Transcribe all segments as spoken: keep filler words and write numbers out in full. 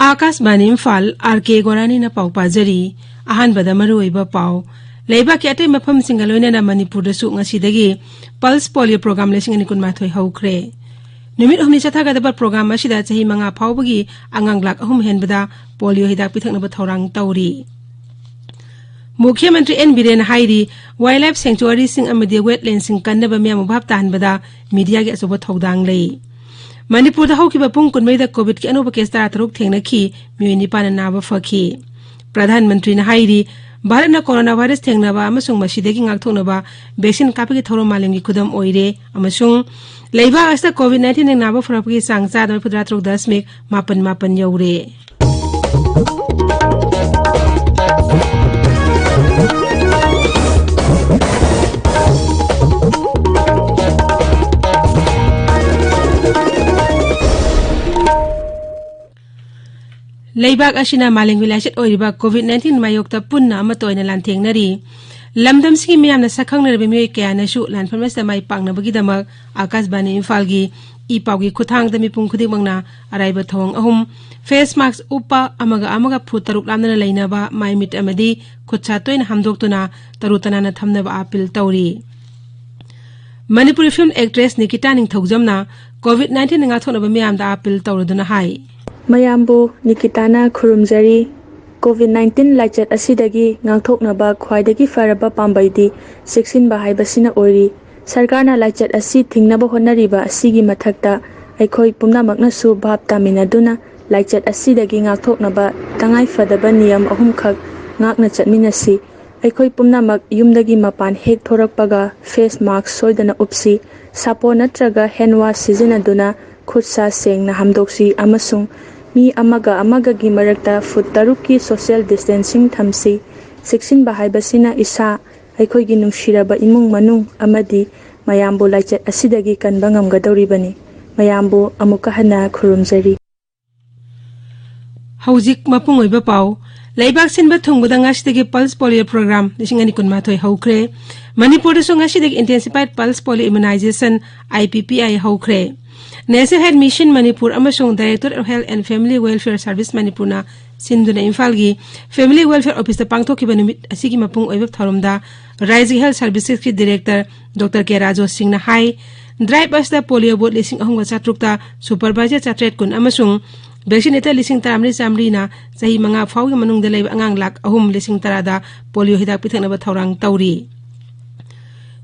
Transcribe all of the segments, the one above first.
ꯑꯥꯀꯥꯁꯕꯥꯅꯤ Imphal, R ꯀꯦ ꯒꯣꯔꯥꯅꯤꯅ ꯄꯥꯎ ꯄꯥꯖꯔꯤ꯫ ꯑꯍꯥꯟꯕꯗ ꯃꯔꯨꯑꯣꯏꯕ ꯄꯥꯎ꯫ ꯂꯩꯕꯥꯛꯀꯤ ꯑꯇꯩ ꯃꯐꯝꯁꯤꯡꯒ ꯂꯣꯏꯅꯅ ꯃꯅꯤꯄꯨꯔꯗꯁꯨ ꯉꯁꯤꯗꯒꯤ ꯄꯜꯁ ꯄꯣꯂꯤꯑꯣ ꯄ꯭ꯔꯣꯒ꯭ꯔꯥꯝ ꯂꯤꯁꯤꯡ ꯑꯅꯤ ꯀꯨꯟꯃꯥꯊꯣꯏ ꯍꯧꯈ꯭ꯔꯦ꯫ ꯅꯨꯃꯤꯠ ꯍꯨꯝꯅꯤ ꯆꯠꯊꯒꯗꯕ ꯄ꯭ꯔꯣꯒ꯭ꯔꯥꯝ ꯑꯁꯤꯗ ꯆꯍꯤ ꯃꯉꯥ ꯐꯥꯎꯕꯒꯤ ꯑꯉꯥꯡ ꯂꯥꯈ ꯑꯍꯨꯝ ꯍꯦꯟꯕꯗ ꯄꯣꯂꯤꯑꯣ ꯍꯤꯗꯥꯛ ꯄꯤꯊꯛꯅꯕ ꯊꯧꯔꯥꯡ ꯇꯧꯔꯤ꯫ ꯃꯨꯈ꯭ꯌ ꯃꯟꯇ꯭ꯔꯤ ꯑꯦꯟ ꯕꯤꯔꯦꯟꯅ ꯍꯥꯏꯔꯤ, ꯋꯥꯏꯜ ꯂꯥꯏꯐ ꯁꯦꯡꯆꯨꯋꯥꯔꯤꯁꯤꯡ ꯑꯃꯗꯤ ꯋꯦꯠꯂꯦꯟꯁꯤꯡ ꯀꯟꯅꯕ ꯃꯤꯌꯥꯝꯕꯨ ꯚꯥꯞ ꯇꯥꯍꯟꯕꯗ ꯃꯤꯗꯤꯌꯥꯒꯤ ꯑꯆꯧꯕ ꯊꯧꯗꯥꯡ ꯂꯩ꯫ ꯃꯅꯤꯄꯨꯔꯗ ꯍꯧꯈꯤꯕ ꯄꯨꯡ ꯀꯨꯟꯃꯔꯤꯗ ꯀꯣꯚꯤꯗꯀꯤ ꯑꯅꯧꯕ ꯀꯦꯁ ꯇꯔꯥꯇꯔꯨꯛ ꯊꯦꯡꯅꯈꯤ, ꯃꯤꯑꯣꯏ ꯅꯤꯄꯥꯟꯅ ꯅꯥꯕ ꯐꯈꯤ꯫ ꯄ꯭ꯔꯙꯥꯟ ꯃꯟꯇ꯭ꯔꯤꯅ ꯍꯥꯏꯔꯤ, ꯚꯥꯔꯠꯅ ꯀꯣꯔꯣꯅꯥ ꯚꯥꯏꯔꯁ ꯊꯦꯡꯅꯕ ꯑꯃꯁꯨꯡ ꯃꯁꯤꯗꯒꯤ ꯉꯥꯛꯊꯣꯛꯅꯕ ꯚꯦꯛꯁꯤꯟ ꯀꯥꯞꯄꯒꯤ ꯊꯧꯔꯝ ꯃꯥꯂꯦꯝꯒꯤ ꯈꯨꯗꯝ ꯑꯣꯏꯔꯦ ꯑꯃꯁꯨꯡ ꯂꯩꯕꯥꯛ ꯑꯁꯤꯗ ꯀꯣꯚꯤꯗ ꯅꯥꯏꯟꯇꯤꯟꯗꯒꯤ ꯅꯥꯕ ꯐꯔꯛꯄꯒꯤ ꯆꯥꯡ ꯆꯥꯗ ꯃꯔꯤꯐꯨꯇꯔꯥ ꯇꯔꯨꯛ ꯗꯁꯃꯤꯛ ꯃꯥꯄꯟ ꯃꯥꯄꯟ ꯌꯧꯔꯦ꯫ ꯂꯩꯕꯥꯛ ꯑꯁꯤꯅ ꯃꯥꯂꯦꯝꯒꯤ ꯂꯥꯏꯆꯠ ꯑꯣꯏꯔꯤꯕ ꯀꯣꯚꯤꯗ ꯅꯥꯏꯟꯇꯤꯟ ꯃꯥꯌꯣꯛꯇ ꯄꯨꯟꯅ ꯑꯃꯠꯇ ꯑꯣꯏꯅ ꯂꯥꯟꯊꯦꯡꯅꯔꯤ꯫ ꯂꯝꯗꯝꯁꯤꯒꯤ ꯃꯤꯌꯥꯝꯅ ꯁꯛꯈꯪꯅꯔꯕ ꯃꯤꯑꯣꯏ ꯀꯌꯥꯅꯁꯨ ꯂꯥꯟꯐꯝ ꯑꯁꯤꯗ ꯃꯥꯏ ꯄꯥꯛꯅꯕꯒꯤꯗꯃꯛ ꯑꯥꯀꯥꯁꯕꯥꯅꯤ ꯏꯝꯐꯥꯜꯒꯤ ꯏ ꯄꯥꯎꯒꯤ ꯈꯨꯠꯊꯥꯡꯗ ꯃꯤꯄꯨꯝ ꯈꯨꯗꯤꯡꯃꯛꯅ ꯑꯔꯥꯏꯕ ꯊꯧꯑꯣꯡ ꯑꯍꯨꯝ, ꯐꯦꯁ ꯃꯥꯛꯁ ꯎꯞꯄ, ꯑꯃꯒ ꯑꯃꯒ ꯐꯨꯠ ꯇꯔꯨꯛ ꯂꯥꯞꯅꯅ ꯂꯩꯅꯕ, ꯃꯥꯏ ꯃꯤꯠ ꯑꯃꯗꯤ ꯈꯨꯠ ꯁꯥ ꯇꯣꯏꯅ ꯍꯥꯝꯗꯣꯛꯇꯨꯅ ꯇꯔꯨ ꯇꯅꯥꯟꯅ ꯊꯝꯅꯕ ꯑꯥꯄꯤꯜ ꯇꯧꯔꯤ꯫ ꯃꯅꯤꯄꯨꯔꯤ ꯐꯤꯜꯝ ꯑꯦꯛꯇ꯭ꯔꯦꯁ ꯅꯤꯀꯤꯇꯥ ꯅꯤꯡꯊꯧꯖꯝꯅ ꯀꯣꯚꯤꯗ ꯅꯥꯏꯟꯇꯤꯟ ꯉꯥꯛꯊꯣꯛꯅꯕ ꯃꯤꯌꯥꯝꯗ ꯑꯥꯄꯤꯜ ꯇꯧꯔꯗꯨꯅ ꯍꯥꯏ꯫ ꯃꯌꯥꯝꯕꯨ ꯅꯤꯀꯤꯇꯥꯅ ꯈꯨꯔꯨꯝꯖꯔꯤ꯫ ꯀꯣꯚꯤꯗ ꯅꯥꯏꯟꯇꯤꯟ ꯂꯥꯏꯆꯠ ꯑꯁꯤꯗꯒꯤ ꯉꯥꯛꯊꯣꯛꯅꯕ ꯈ꯭ꯋꯥꯏꯗꯒꯤ ꯐꯔꯕ ꯄꯥꯝꯕꯩꯗꯤ ꯆꯦꯛꯁꯤꯟꯕ ꯍꯥꯏꯕꯁꯤꯅ ꯑꯣꯏꯔꯤ꯫ ꯁꯔꯀꯥꯔꯅ ꯂꯥꯏꯆꯠ ꯑꯁꯤ ꯊꯤꯡꯅꯕ ꯍꯣꯠꯅꯔꯤꯕ ꯑꯁꯤꯒꯤ ꯃꯊꯛꯇ ꯑꯩꯈꯣꯏ ꯄꯨꯝꯅꯃꯛꯅꯁꯨ ꯚꯥꯞ ꯇꯥꯃꯤꯟꯅꯗꯨꯅ ꯂꯥꯏꯆꯠ ꯑꯁꯤꯗꯒꯤ ꯉꯥꯛꯊꯣꯛꯅꯕ ꯇꯉꯥꯏ ꯐꯗꯕ ꯅꯤꯌꯝ ꯑꯍꯨꯝꯈꯛ ꯉꯥꯛꯅ ꯆꯠꯃꯤꯟꯅꯁꯤ꯫ ꯑꯩꯈꯣꯏ ꯄꯨꯝꯅꯃꯛ ꯌꯨꯝꯗꯒꯤ ꯃꯄꯥꯟ ꯍꯦꯛ ꯊꯣꯔꯛꯄꯒ ꯐꯦꯁ ꯃꯥꯛꯁ ꯁꯣꯏꯗꯅ ꯎꯞꯁꯤ, ꯁꯥꯄꯣꯟ ꯅꯠꯇ꯭ꯔꯒ ꯍꯦꯟ ꯋꯥꯁ ꯁꯤꯖꯤꯟꯅꯗꯨꯅ ꯈꯨꯠ ꯁꯥ ꯁꯦꯡꯅ ꯍꯥꯝꯗꯣꯛꯁꯤ ꯑꯃꯁꯨꯡ ꯃꯤ ꯑꯃꯒ ꯑꯃꯒꯒꯤ ꯃꯔꯛꯇ ꯐꯨꯠ ꯇꯔꯨꯛꯀꯤ ꯁꯣꯁꯤꯌꯦꯜ ꯗꯤꯁꯇꯦꯟꯁꯤꯡ ꯊꯝꯁꯤ꯫ ꯆꯦꯛꯁꯤꯟꯕ ꯍꯥꯏꯕꯁꯤꯅ ꯏꯁꯥ, ꯑꯩꯈꯣꯏꯒꯤ ꯅꯨꯡꯁꯤꯔꯕ ꯏꯃꯨꯡ ꯃꯅꯨꯡ ꯑꯃꯗꯤ ꯃꯌꯥꯝꯕꯨ ꯂꯥꯏꯆꯠ ꯑꯁꯤꯗꯒꯤ ꯀꯟꯕ ꯉꯝꯒꯗꯧꯔꯤꯕꯅꯤ꯫ ꯃꯌꯥꯝꯕꯨ ꯑꯃꯨꯛꯀ ꯍꯟꯅ ꯈꯨꯔꯨꯝꯖꯔꯤ꯫ ꯍꯧꯖꯤꯛ ꯃꯄꯨꯡ ꯑꯣꯏꯕ ꯄꯥꯎ꯫ ꯂꯩꯕꯥꯛ ꯁꯤꯟꯕ ꯊꯨꯡꯕꯗ ꯉꯁꯤꯗꯒꯤ ꯄꯜꯁ ꯄꯣꯂꯤꯑꯣ ꯄ꯭ꯔꯣꯒ꯭ꯔꯥꯝ ꯂꯤꯁꯤꯡ ꯑꯅꯤ ꯀꯨꯟꯃꯥꯊꯣꯏ ꯍꯧꯈ꯭ꯔꯦ꯫ ꯃꯅꯤꯄꯨꯔꯗꯁꯨ ꯉꯁꯤꯗꯒꯤ intensified pulse polio immunisation, I P P I, ꯍꯧꯈ꯭ꯔꯦ꯫ National Health Mission Manipur ꯑꯃꯁꯨꯡ Directorate of Health and Family Welfare Service ꯃꯅꯤꯄꯨꯔꯅ ꯁꯤꯟꯗꯨꯅ ꯏꯝꯐꯥꯜꯒꯤ Family Welfare Officeꯇ ꯄꯥꯡꯊꯣꯛꯈꯤꯕ ꯅꯨꯃꯤꯠ ꯑꯁꯤꯒꯤ ꯃꯄꯨꯡ ꯑꯣꯏꯕ ꯊꯧꯔꯝꯗ ꯔꯥꯏꯖ꯭ꯌꯒꯤ Health Servicesꯀꯤ Director Doctor ꯀꯦ ꯔꯥꯖꯣ ꯁꯤꯡꯅ ꯍꯥꯏ, drive ꯑꯁꯤꯗ polio booth ꯂꯤꯁꯤꯡ ꯑꯍꯨꯝꯒ ꯆꯥꯇ꯭ꯔꯨꯛꯇ supervisor ꯆꯥꯇ꯭ꯔꯦꯠ ꯀꯨꯟ ꯑꯃꯁꯨꯡ vaccinator ꯂꯤꯁꯤꯡ ꯇꯔꯥꯃꯔꯤ ꯆꯥꯃꯔꯤꯅ ꯆꯍꯤ ꯃꯉꯥ ꯐꯥꯎꯒꯤ ꯃꯅꯨꯡꯗ ꯂꯩꯕ ꯑꯉꯥꯡ ꯂꯥꯈ ꯑꯍꯨꯝ ꯂꯤꯁꯤꯡ ꯇꯔꯥꯗ polio ꯍꯤꯗꯥꯛ ꯄꯤꯊꯛꯅꯕ ꯊꯧꯔꯥꯡ ꯇꯧꯔꯤ꯫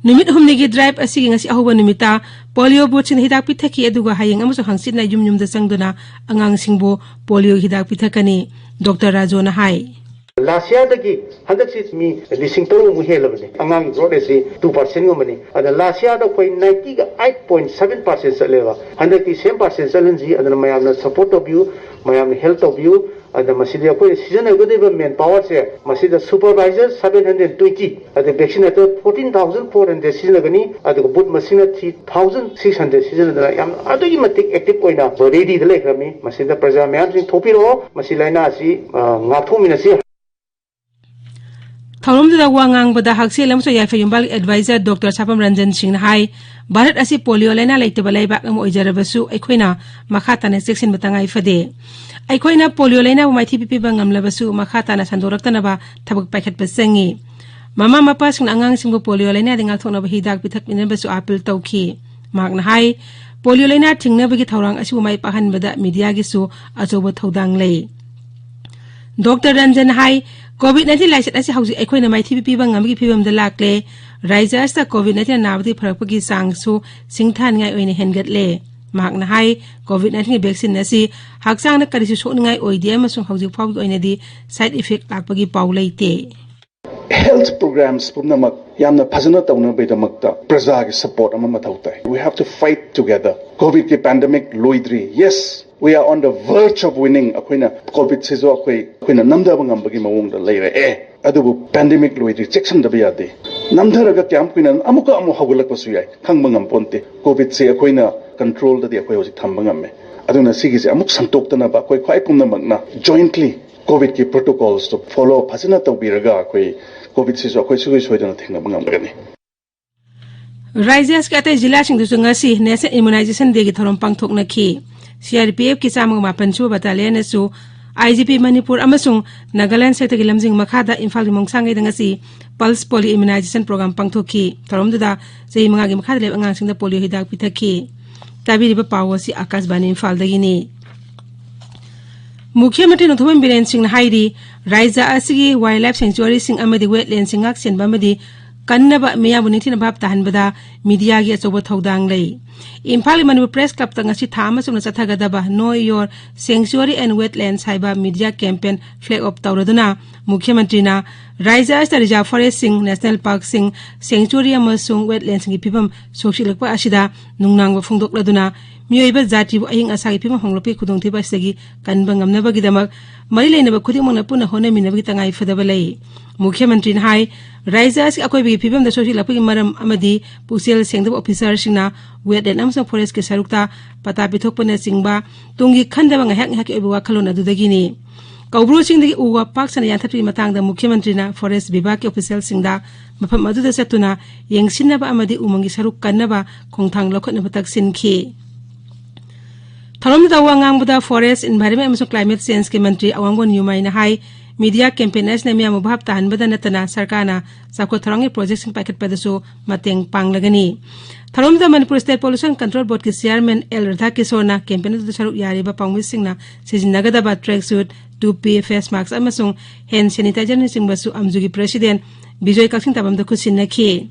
ꯅꯨꯃꯤꯠ ꯍꯨꯝꯅꯤꯒꯤ drive ꯑꯁꯤꯒꯤ ꯉꯁꯤ ꯑꯍꯧꯕ ꯅꯨꯃꯤꯠꯇ polio boothꯁꯤꯡꯗ ꯍꯤꯗꯥꯛ ꯄꯤꯊꯛꯈꯤ, ꯑꯗꯨꯒ ꯍꯌꯦꯡ ꯑꯃꯁꯨꯡ ꯍꯪꯆꯤꯠꯅ ꯌꯨꯝ ꯌꯨꯝꯗ ꯆꯪꯗꯨꯅ ꯑꯉꯥꯡꯁꯤꯡꯕꯨ polio ꯍꯤꯗꯥꯛ ꯄꯤꯊꯛꯀꯅꯤ꯫ Doctor ꯔꯥꯖꯣꯅ ꯍꯥꯏ꯫ Last yearꯗꯒꯤ ꯍꯟꯗꯛꯁꯤ ꯃꯤ ꯂꯤꯁꯤꯡ ꯇꯔꯨꯛꯃꯨꯛ ꯍꯦꯜꯂꯕꯅꯤ꯫ ꯑꯉꯥꯡ growth rateꯁꯤ two percentꯒꯨꯝꯕꯅꯤ꯫ ꯑꯗ last yearꯗ ꯑꯩꯈꯣꯏ ninetyꯒ eight point seven percent ꯆꯠꯂꯦꯕ꯫ ꯍꯟꯗꯛꯇꯤ same percent ꯆꯠꯍꯟꯁꯤ꯫ ꯑꯗꯨꯅ ꯃꯌꯥꯝꯅ support ꯇꯧꯕꯤꯌꯨ, ꯃꯌꯥꯝꯅ help ꯇꯧꯕꯤꯌꯨ꯫ ꯑꯗ ꯃꯁꯤꯗꯤ ꯑꯩꯈꯣꯏꯅ ꯁꯤꯖꯤꯟꯅꯒꯗꯧꯔꯤꯕ manpowerꯁꯦ, ꯃꯁꯤꯗ supervisor seven hundred twenty, ꯑꯗ vaccinator fourteen thousand four hundred ꯁꯤꯖꯤꯟꯅꯒꯅꯤ, ꯑꯗꯨꯒ booth ꯃꯁꯤꯡꯅ three thousand six hundred ꯁꯤꯖꯤꯟꯅꯗꯅ ꯌꯥꯝ ꯑꯗꯨꯛꯀꯤ ꯃꯇꯤꯛ active ꯑꯣꯏꯅ readyꯗ ꯂꯩꯈ꯭ꯔꯕꯅꯤ꯫ ꯃꯁꯤꯗ ꯄ꯭ꯔꯖꯥ ꯃꯌꯥꯝꯁꯤꯡ ꯊꯣꯛꯄꯤꯔꯛꯑꯣ, ꯃꯁꯤ ꯂꯥꯏꯅꯥ ꯑꯁꯤ, ꯑ, ꯉꯥꯛꯊꯣꯛꯃꯤꯟꯅꯁꯤ꯫ ꯊꯧꯔꯝꯗꯨꯗ ꯋꯥ ꯉꯥꯡꯕꯗ ꯍꯛꯁꯦꯜ ꯑꯃꯁꯨꯡ ꯌꯥꯏꯐ ꯌꯨꯝꯕꯥꯜꯒꯤ advisor Doctor ꯁꯥꯄꯝ ꯔꯟꯖꯟ ꯁꯤꯡꯅ ꯍꯥꯏ, ꯚꯥꯔꯠ ꯑꯁꯤ polio ꯂꯥꯏꯅꯥ ꯂꯩꯇꯕ ꯂꯩꯕꯥꯛ ꯑꯃ ꯑꯣꯏꯖꯔꯕꯁꯨ ꯑꯩꯈꯣꯏꯅ ꯃꯈꯥ ꯇꯥꯅ ꯆꯦꯛꯁꯤꯟꯕ ꯇꯉꯥꯏ ꯐꯗꯦ꯫ ꯑꯩꯈꯣꯏꯅ polio ꯂꯥꯏꯅꯥꯕꯨ ꯃꯥꯏꯊꯤꯕ ꯄꯤꯕ ꯉꯝꯂꯕꯁꯨ ꯃꯈꯥ ꯇꯥꯅ ꯁꯟꯗꯣꯔꯛꯇꯅꯕ ꯊꯕꯛ ꯄꯥꯏꯈꯠꯄ ꯆꯪꯏ꯫ ꯃꯃꯥ ꯃꯄꯥꯁꯤꯡꯅ ꯑꯉꯥꯡꯁꯤꯡꯕꯨ polio ꯂꯥꯏꯅꯥꯗꯒꯤ ꯉꯥꯛꯊꯣꯛꯅꯕ ꯍꯤꯗꯥꯛ ꯄꯤꯊꯛꯃꯤꯟꯅꯕꯁꯨ appeal ꯇꯧꯈꯤ꯫ ꯃꯍꯥꯛꯅ ꯍꯥꯏ, polio ꯂꯥꯏꯅꯥ ꯊꯤꯡꯅꯕꯒꯤ ꯊꯧꯔꯥꯡ ꯑꯁꯤꯕꯨ ꯃꯥꯏ ꯄꯥꯛꯍꯟꯕꯗ mediaꯒꯤꯁꯨ ꯑꯆꯧꯕ ꯊꯧꯗꯥꯡ ꯂꯩ꯫ Doctor ꯔꯟꯖꯟ ꯍꯥꯏ, COVID nineteen ꯂꯥꯏꯆꯠ ꯑꯁꯤ ꯍꯧꯖꯤꯛ ꯑꯩꯈꯣꯏꯅ ꯃꯥꯏꯊꯤꯕ ꯄꯤꯕ ꯉꯝꯕꯒꯤ ꯐꯤꯕꯝꯗ ꯂꯥꯛꯂꯦ꯫ ꯔꯥꯏꯖ꯭ꯌ ꯑꯁꯤꯗ COVID nineteen ꯅꯥꯕꯗꯒꯤ ꯐꯔꯛꯄꯒꯤ ꯆꯥꯡꯁꯨ ꯁꯤꯡꯊꯥꯅꯤꯡꯉꯥꯏ ꯑꯣꯏꯅ ꯍꯦꯟꯒꯠꯂꯦ꯫ ꯃꯍꯥꯛꯅ ꯍꯥꯏ, COVID nineteen vaccine ꯑꯁꯤ ꯍꯛꯆꯥꯡꯗ ꯀꯔꯤꯁꯨ ꯁꯣꯛꯅꯤꯡꯉꯥꯏ ꯑꯣꯏꯗꯦ ꯑꯃꯁꯨꯡ ꯍꯧꯖꯤꯛ ꯐꯥꯎꯒꯤ ꯑꯣꯏꯅꯗꯤ side effect ꯂꯥꯛꯄꯒꯤ ꯄꯥꯎ ꯂꯩꯇꯦ꯫ Health programs ꯄꯨꯝꯅꯃꯛ ꯌꯥꯝꯅ ꯐꯖꯅ ꯇꯧꯅꯕꯒꯤꯗꯃꯛꯇ ꯄ꯭ꯔꯖꯥꯒꯤ support ꯑꯃ ꯃꯊꯧ ꯇꯥꯏ꯫ We have to fight together꯫ COVIDꯀꯤ pandemic ꯂꯣꯏꯗ꯭ꯔꯤ꯫ Yes, we are on the verge of winning꯫ ꯑꯩꯈꯣꯏꯅ COVIDꯁꯤꯁꯨ ꯑꯩꯈꯣꯏ, ꯑꯩꯈꯣꯏꯅ ꯅꯝꯊꯕ ꯉꯝꯕꯒꯤ ꯃꯑꯣꯡꯗ ꯂꯩꯔꯛꯑꯦ꯫ ꯑꯗꯨꯕꯨ pandemic ꯂꯣꯏꯗ꯭ꯔꯤ, ꯆꯦꯛꯁꯤꯟꯗꯕ ꯌꯥꯗꯦ꯫ ꯅꯝꯊꯔꯒ ꯀꯌꯥꯝ ꯀꯨꯏꯅ ꯑꯃꯨꯛꯀ ꯑꯃꯨꯛ ꯍꯧꯒꯠꯂꯛꯄꯁꯨ ꯌꯥꯏ, ꯈꯪꯕ ꯉꯝꯄꯣꯟꯇꯦ꯫ COVIDꯁꯦ ꯑꯩꯈꯣꯏꯅ controlꯗꯗꯤ ꯑꯩꯈꯣꯏ ꯍꯧꯖꯤꯛ ꯊꯝꯕ ꯉꯝꯃꯦ꯫ ꯑꯗꯨꯅ ꯁꯤꯒꯤꯁꯦ ꯑꯃꯨꯛ ꯁꯟꯇꯣꯛꯇꯅꯕ ꯑꯩꯈꯣꯏ ꯈ꯭ꯋꯥꯏ ꯄꯨꯝꯅꯃꯛꯅ jointly COVIDꯀꯤ protocolsꯇꯣ follow ꯐꯖꯅ ꯇꯧꯕꯤꯔꯒ ꯑꯩꯈꯣꯏ COVIDꯁꯤꯁꯨ ꯑꯩꯈꯣꯏ ꯁꯨꯡꯁꯣꯏ ꯁꯣꯏꯗꯅ ꯊꯦꯡꯅꯕ ꯉꯝꯒꯅꯤ꯫ ꯔꯥꯏꯖ꯭ꯌ ꯑꯁꯤꯒꯤ ꯑꯇꯩ ꯖꯤꯂꯥꯁꯤꯡꯗꯁꯨ ꯉꯁꯤ National Immunization Dayꯒꯤ ꯊꯧꯔꯝ ꯄꯥꯡꯊꯣꯛꯅꯈꯤ꯫ CRPFꯀꯤ ꯆꯥꯝꯃꯒ ꯃꯥꯄꯟ ꯁꯨꯕ ꯕꯠꯇꯥꯂꯤꯌꯟꯅꯁꯨ IGP ꯃꯅꯤꯄꯨꯔ ꯑꯃꯁꯨꯡ ꯅꯥꯒꯥꯂꯦꯟ ꯁꯦꯛꯇꯒꯤ ꯂꯝꯖꯤꯡ ꯃꯈꯥꯗ ꯏꯝꯐꯥꯜꯒꯤ ꯃꯣꯡꯁꯥꯡꯉꯩꯗ ꯉꯁꯤ Pulse Polio Immunization Program ꯄꯥꯡꯊꯣꯛꯈꯤ꯫ ꯊꯧꯔꯝꯗꯨꯗ ꯆꯍꯤ ꯃꯉꯥꯒꯤ ꯃꯈꯥꯗ ꯂꯩꯕ ꯑꯉꯥꯡꯁꯤꯡꯗ ꯄꯣꯂꯤꯑꯣ ꯍꯤꯗꯥꯛ ꯄꯤꯊꯛꯈꯤ꯫ ꯇꯥꯕꯤꯔꯤꯕ ꯄꯥꯎ ꯑꯁꯤ ꯑꯥꯀꯥꯁꯕꯥꯅꯤ ꯏꯝꯐꯥꯜꯗꯒꯤꯅꯤ꯫ ꯃꯨꯈ꯭ꯌ ꯃꯟꯇ꯭ꯔꯤ ꯅꯣꯡꯊꯣꯝꯕꯝ ꯕꯤꯔꯦꯟ ꯁꯤꯡꯅ ꯍꯥꯏꯔꯤ, ꯔꯥꯏꯖ꯭ꯌ ꯑꯁꯤꯒꯤ wildlife sanctuaryꯁꯤꯡ ꯑꯃꯗꯤ wetlandꯁꯤꯡ ꯉꯥꯛ ꯁꯦꯟꯕ ꯑꯃꯗꯤ ꯀꯟꯅꯕ ꯃꯤꯌꯥꯝꯕꯨ ꯅꯤꯡꯊꯤꯅ ꯚꯥꯞ ꯇꯥꯍꯟꯕꯗ mediaꯒꯤ ꯑꯆꯧꯕ ꯊꯧꯗꯥꯡ ꯂꯩ꯫ ꯏꯝꯐꯥꯜꯒꯤ ꯃꯅꯤꯄꯨꯔ Press Clubꯇ ꯉꯁꯤ ꯊꯥ ꯑꯃ ꯆꯨꯞꯅ ꯆꯠꯊꯒꯗꯕ Know Your Sanctuary and Wetland ꯍꯥꯏꯕ media campaign flag off ꯇꯧꯔꯗꯨꯅ ꯃꯨꯈ꯭ꯌ ꯃꯟꯇ꯭ꯔꯤꯅ ꯔꯥꯏꯖ꯭ꯌ ꯑꯁꯤꯗ reserve forestꯁꯤꯡ, national parkꯁꯤꯡ, sanctuary ꯑꯃꯁꯨꯡ wetlandꯁꯤꯡꯒꯤ ꯐꯤꯕꯝ ꯁꯣꯛꯆꯤꯜꯂꯛꯄ ꯑꯁꯤꯗ ꯅꯨꯡꯅꯥꯡꯕ ꯐꯣꯡꯗꯣꯛꯂꯗꯨꯅ ꯃꯤꯑꯣꯏꯕ ꯖꯥꯇꯤꯕꯨ ꯑꯏꯪ ꯑꯁꯥꯒꯤ ꯐꯤꯕꯝ ꯍꯣꯡꯂꯛꯄꯒꯤ ꯈꯨꯗꯣꯡꯊꯤꯕ ꯑꯁꯤꯗꯒꯤ ꯀꯟꯕ ꯉꯝꯅꯕꯒꯤꯗꯃꯛ ꯃꯔꯤ ꯂꯩꯅꯕ ꯈꯨꯗꯤꯡꯃꯛꯅ ꯄꯨꯟꯅ ꯍꯣꯠꯅꯃꯤꯟꯅꯕꯒꯤ ꯇꯉꯥꯏ ꯐꯗꯕ ꯂꯩ꯫ ꯃꯨꯈ꯭ꯌ ꯃꯟꯇ꯭ꯔꯤꯅ ꯍꯥꯏ, ꯔꯥꯏꯖ꯭ꯌ ꯑꯁꯤꯒꯤ ꯑꯀꯣꯏꯕꯒꯤ ꯐꯤꯕꯝꯗ ꯁꯣꯛꯆꯤꯜꯂꯛꯄꯒꯤ ꯃꯔꯝ ꯑꯃꯗꯤ ꯄꯨꯛꯆꯦꯜ ꯁꯦꯡꯗꯕ officerꯁꯤꯡꯅ wetland ꯑꯃꯁꯨꯡ forestꯀꯤ ꯁꯔꯨꯛꯇ ꯄꯇꯥ ꯄꯤꯊꯣꯛꯄꯅꯆꯤꯡꯕ ꯇꯨꯡꯒꯤ ꯈꯟꯗꯕ ꯉꯥꯏꯍꯥꯛ ꯉꯥꯏꯍꯥꯛꯀꯤ ꯑꯣꯏꯕ ꯋꯥꯈꯜꯂꯣꯟ ꯑꯗꯨꯗꯒꯤꯅꯤ꯫ ꯀꯧꯕ꯭ꯔꯨ ꯆꯤꯡꯗꯒꯤ ꯎ ꯋꯥ ꯄꯥꯛ ꯁꯟꯅ ꯌꯥꯟꯊꯠꯄꯒꯤ ꯃꯇꯥꯡꯗ ꯃꯨꯈ꯭ꯌ ꯃꯟꯇ꯭ꯔꯤꯅ forest ꯕꯤꯚꯥꯒꯀꯤ officialꯁꯤꯡꯗ ꯃꯐꯝ ꯑꯗꯨꯗ ꯆꯠꯇꯨꯅ ꯌꯦꯡꯁꯤꯟꯅꯕ ꯑꯃꯗꯤ ꯎꯃꯪꯒꯤ ꯁꯔꯨꯛ ꯀꯟꯅꯕ ꯈꯣꯡꯊꯥꯡ ꯂꯧꯈꯠꯅꯕ ꯇꯛꯁꯤꯟꯈꯤ꯫ ꯊꯧꯔꯝꯗꯨꯗ ꯋꯥ ꯉꯥꯡꯕꯗ Forest, Environment ꯑꯃꯁꯨꯡ Climate Changeꯀꯤ ꯃꯟꯇ꯭ꯔꯤ ꯑꯋꯥꯡꯕꯝ ꯅ꯭ꯌꯨꯃꯥꯏꯅ ꯍꯥꯏ, media campaign ꯑꯁꯤꯅ ꯃꯤꯌꯥꯝꯕꯨ ꯚꯥꯞ ꯇꯥꯍꯟꯕꯗ ꯅꯠꯇꯅ ꯁꯔꯀꯥꯔꯅ ꯆꯥꯎꯈꯠ ꯊꯧꯔꯥꯡꯒꯤ projectꯁꯤꯡ ꯄꯥꯏꯈꯠꯄꯗꯁꯨ ꯃꯇꯦꯡ ꯄꯥꯡꯂꯒꯅꯤ꯫ ꯊꯧꯔꯝꯗ Manipur State Pollution Control Boardꯀꯤ chairman ꯑꯦꯜ ꯔꯥꯙꯥꯀꯤꯁꯣꯔꯅ campaign ꯑꯗꯨꯗ ꯁꯔꯨꯛ ꯌꯥꯔꯤꯕ ꯄꯥꯎꯃꯤꯁꯤꯡꯅ ꯁꯤꯖꯤꯟꯅꯒꯗꯕ track suit, ꯇꯨꯄꯤ, face mask ꯑꯃꯁꯨꯡ hand sanitizerꯅꯆꯤꯡꯕꯁꯨ ꯑꯝꯖꯨꯒꯤ president ꯕꯤꯖꯣꯏ ꯀꯛꯆꯤꯡ ꯇꯥꯕꯝꯗ ꯈꯨꯠꯁꯤꯟꯅꯈꯤ꯫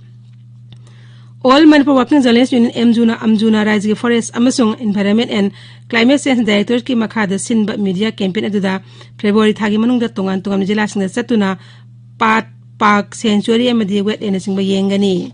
All Manipur Working Journalist Union, ꯑꯦꯝꯖꯨꯅ, ꯑꯝꯖꯨꯅ ꯔꯥꯏꯖ꯭ꯌꯒꯤ Forest ꯑꯃꯁꯨꯡ Environment and Climate Change Directorateꯀꯤ ꯃꯈꯥꯗ ꯁꯤꯟꯕ media campaign ꯑꯗꯨꯗ February ꯊꯥꯒꯤ ꯃꯅꯨꯡꯗ ꯇꯣꯉꯥꯟ ꯇꯣꯉꯥꯟꯕ ꯖꯤꯂꯥꯁꯤꯡꯗ ꯆꯠꯇꯨꯅ ꯄꯥꯠ, park, sanctuary ꯑꯃꯗꯤ wetlandꯅꯆꯤꯡꯕ ꯌꯦꯡꯒꯅꯤ꯫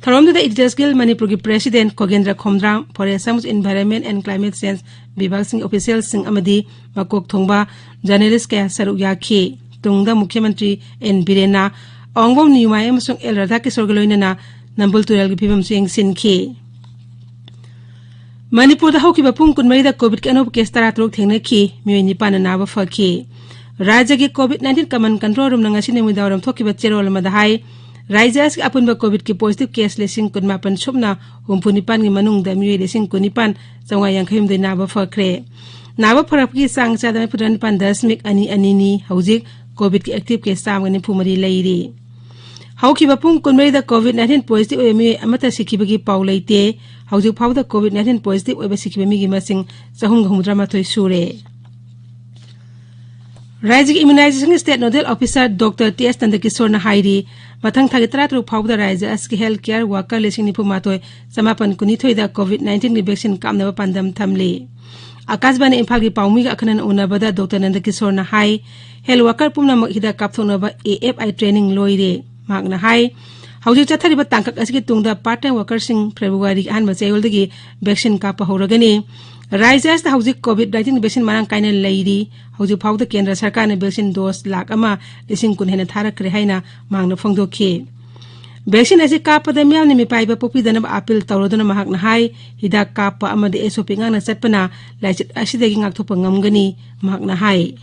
ꯊꯧꯔꯝꯗꯨꯗ Editors Guild ꯃꯅꯤꯄꯨꯔꯒꯤ president ꯈꯣꯒꯦꯟꯗ꯭ꯔ ꯈꯣꯝꯗ꯭ꯔꯥꯝ, Forest ꯑꯃꯁꯨꯡ Environment and Climate Change ꯕꯤꯚꯥꯒꯁꯤꯡꯒꯤ officialꯁꯤꯡ ꯑꯃꯗꯤ ꯃꯀꯣꯛ ꯊꯣꯡꯕ journalist ꯀꯌꯥ ꯁꯔꯨꯛ ꯌꯥꯈꯤ꯫ ꯇꯨꯡꯗ ꯃꯨꯈ꯭ꯌ ꯃꯟꯇ꯭ꯔꯤ ꯑꯦꯟ ꯕꯤꯔꯦꯟꯅ ꯑꯋꯥꯡꯕꯝ ꯅ꯭ꯌꯨꯃꯥꯏ ꯑꯃꯁꯨꯡ ꯑꯦꯜ ꯔꯥꯙꯥꯀꯤꯁꯣꯔꯒ ꯂꯣꯏꯅꯅ ꯅꯝꯕꯨꯜ ꯇꯨꯔꯦꯜꯒꯤ ꯐꯤꯕꯝꯁꯨ ꯌꯦꯡꯁꯤꯟꯈꯤ꯫ ꯃꯅꯤꯄꯨꯔꯗ ꯍꯧꯈꯤꯕ ꯄꯨꯡ ꯀꯨꯟꯃꯔꯤꯗ COVID-ꯀꯤ ꯑꯅꯧꯕ case ꯇꯔꯥꯇꯔꯨꯛ ꯊꯦꯡꯅꯈꯤ, ꯃꯤꯑꯣꯏ ꯅꯤꯄꯥꯟꯅ ꯅꯥꯕ ꯐꯈꯤ꯫ ꯔꯥꯖ꯭ꯌꯒꯤ COVID nineteen command control roomꯅ ꯉꯁꯤ ꯅꯨꯃꯤꯗꯥꯡꯋꯥꯏꯔꯝ ꯊꯣꯛꯈꯤꯕ ꯆꯦꯔꯣꯜ ꯑꯃꯗ ꯍꯥꯏ, ꯔꯥꯖ꯭ꯌ ꯑꯁꯤꯒꯤ ꯑꯄꯨꯟꯕ ꯀꯣꯚꯤꯗꯀꯤ ꯄꯣꯖꯤꯇꯤꯚ ꯀꯦꯁ ꯂꯤꯁꯤꯡ ꯀꯨꯟꯃꯥꯄꯟ ꯁꯨꯞꯅ ꯍꯨꯝꯐꯨ ꯅꯤꯄꯥꯟꯒꯤ ꯃꯅꯨꯡꯗ ꯃꯤꯑꯣꯏ ꯂꯤꯁꯤꯡ ꯀꯨꯟꯅꯤꯄꯥꯟ ꯆꯥꯝꯃꯉꯥ ꯌꯥꯡꯈꯩ ꯍꯨꯝꯗꯣꯏ ꯅꯥꯕ ꯐꯈ꯭ꯔꯦ꯫ ꯅꯥꯕ ꯐꯔꯛꯄꯒꯤ ꯆꯥꯡ ꯆꯥꯗ ꯃꯔꯤꯐꯨ ꯅꯤꯄꯥꯟ ꯗꯁꯃꯤꯛ ꯑꯅꯤ ꯑꯅꯤꯅꯤ꯫ ꯍꯧꯖꯤꯛ ꯀꯣꯚꯤꯗꯀꯤ ꯑꯦꯛꯇꯤꯚ ꯀꯦꯁ ꯆꯥꯝꯃꯒ ꯅꯤꯐꯨ ꯃꯔꯤ ꯂꯩꯔꯤ꯫ ꯍꯧꯈꯤꯕ ꯄꯨꯡ ꯀꯨꯟꯃꯔꯤꯗ ꯀꯣꯚꯤꯗ ꯅꯥꯏꯟꯇꯤꯟ ꯄꯣꯖꯤꯇꯤꯚ ꯑꯣꯏꯕ ꯃꯤꯑꯣꯏ ꯑꯃꯠꯇ ꯁꯤꯈꯤꯕꯒꯤ ꯄꯥꯎ ꯂꯩꯇꯦ꯫ ꯍꯧꯖꯤꯛ ꯐꯥꯎꯕꯗ ꯀꯣꯚꯤꯗ ꯅꯥꯏꯟꯇꯤꯟ ꯄꯣꯖꯤꯇꯤꯚ ꯑꯣꯏꯕ ꯁꯤꯈꯤꯕ ꯃꯤꯒꯤ ꯃꯁꯤꯡ ꯆꯍꯨꯝꯒ ꯍꯨꯝꯐꯨꯇꯔꯥ ꯃꯥꯊꯣꯏ ꯁꯨꯔꯦ꯫ ꯔꯥꯖ꯭ꯌꯒꯤ ꯏꯝꯌꯨꯅꯥꯏꯖꯦꯁꯟ state nodal officer doctor T ꯑꯦꯁ ꯅꯟꯗꯀꯤꯁꯣꯔꯅ ꯍꯥꯏꯔꯤ, ꯃꯊꯪ ꯊꯥꯒꯤ ꯇꯔꯥꯇꯔꯨꯛ ꯐꯥꯎꯕꯗ ꯔꯥꯖ꯭ꯌ ꯑꯁꯤꯒꯤ ꯍꯦꯜꯊ ꯀꯦꯌꯔ ꯋꯥꯀꯔ ꯂꯤꯁꯤꯡ ꯅꯤꯐꯨ ꯃꯥꯊꯣꯏ ꯆꯃꯥꯄꯟ ꯀꯨꯟꯅꯤꯊꯣꯏꯗ ꯀꯣꯚꯤꯗ ꯅꯥꯏꯟꯇꯤꯟꯒꯤ ꯚꯦꯛꯁꯤꯟ ꯀꯥꯞꯅꯕ ꯄꯥꯟꯗꯝ ꯊꯝꯂꯤ꯫ ꯑꯀꯥꯁꯕꯥꯅꯤ ꯏꯝꯐꯥꯜꯒꯤ ꯄꯥꯎꯃꯤꯒ ꯑꯈꯟꯅꯅ ꯎꯅꯕꯗ ꯗꯣꯛꯇꯔ ꯅꯟꯗꯀꯤꯁꯣꯔꯅ ꯍꯥꯏ, ꯍꯦꯜꯊ ꯋꯥꯀꯔ ꯄꯨꯝꯅꯃꯛ ꯍꯤꯗꯥꯛ ꯀꯥꯞꯊꯣꯛꯅꯕ ꯑꯦ ꯑꯦꯐ ꯑꯥꯏ ꯇ꯭ꯔꯦꯅꯤꯡ ꯂꯣꯏꯔꯦ꯫ ꯃꯍꯥꯛꯅ ꯍꯥꯏ, ꯍꯧꯖꯤꯛ ꯆꯠꯊꯔꯤꯕ ꯇꯥꯡꯀꯛ ꯑꯁꯤꯒꯤ ꯇꯨꯡꯗ ꯄꯥꯔꯠ ꯇꯥꯏꯝ ꯋꯥꯀꯔꯁꯤꯡ ꯐꯦꯕ꯭ꯔꯨꯋꯥꯔꯤꯒꯤ ꯑꯍꯥꯟꯕ ꯆꯌꯣꯜꯗꯒꯤ ꯚꯦꯛꯁꯤꯟ ꯀꯥꯞꯄ ꯍꯧꯔꯒꯅꯤ꯫ ꯔꯥꯖ꯭ꯌ ꯑꯁꯤꯗ ꯍꯧꯖꯤꯛ ꯀꯣꯚꯤꯗ ꯅꯥꯏꯟꯇꯤꯟ ꯚꯦꯛꯁꯤꯟ ꯃꯔꯥꯡ ꯀꯥꯏꯅ ꯂꯩꯔꯤ꯫ ꯍꯧꯖꯤꯛ ꯐꯥꯎꯕꯗ ꯀꯦꯟꯗ꯭ꯔ ꯁꯔꯀꯥꯔꯅ ꯚꯦꯛꯁꯤꯟ ꯗꯣꯁ ꯂꯥꯈ ꯑꯃ ꯂꯤꯁꯤꯡ ꯀꯨꯟ ꯍꯦꯟꯅ ꯊꯥꯔꯛꯈ꯭ꯔꯦ ꯍꯥꯏꯅ ꯃꯍꯥꯛꯅ ꯐꯣꯡꯗꯣꯛꯈꯤ꯫ ꯚꯦꯛꯁꯤꯟ ꯑꯁꯤ ꯀꯥꯞꯄꯗ ꯃꯤꯌꯥꯝꯅ ꯃꯤꯄꯥꯏꯕ ꯄꯣꯛꯄꯤꯗꯅꯕ ꯑꯥꯄꯤꯜ ꯇꯧꯔꯗꯨꯅ ꯃꯍꯥꯛꯅ ꯍꯥꯏ, ꯍꯤꯗꯥꯛ ꯀꯥꯞꯄ ꯑꯃꯗꯤ ꯑꯦꯁ ꯑꯣ ꯄꯤ ꯉꯥꯛꯅ ꯆꯠꯄꯅ ꯂꯥꯏꯆꯠ ꯑꯁꯤꯗꯒꯤ ꯉꯥꯛꯊꯣꯛꯄ ꯉꯝꯒꯅꯤ꯫ ꯃꯍꯥꯛꯅ ꯍꯥꯏ꯫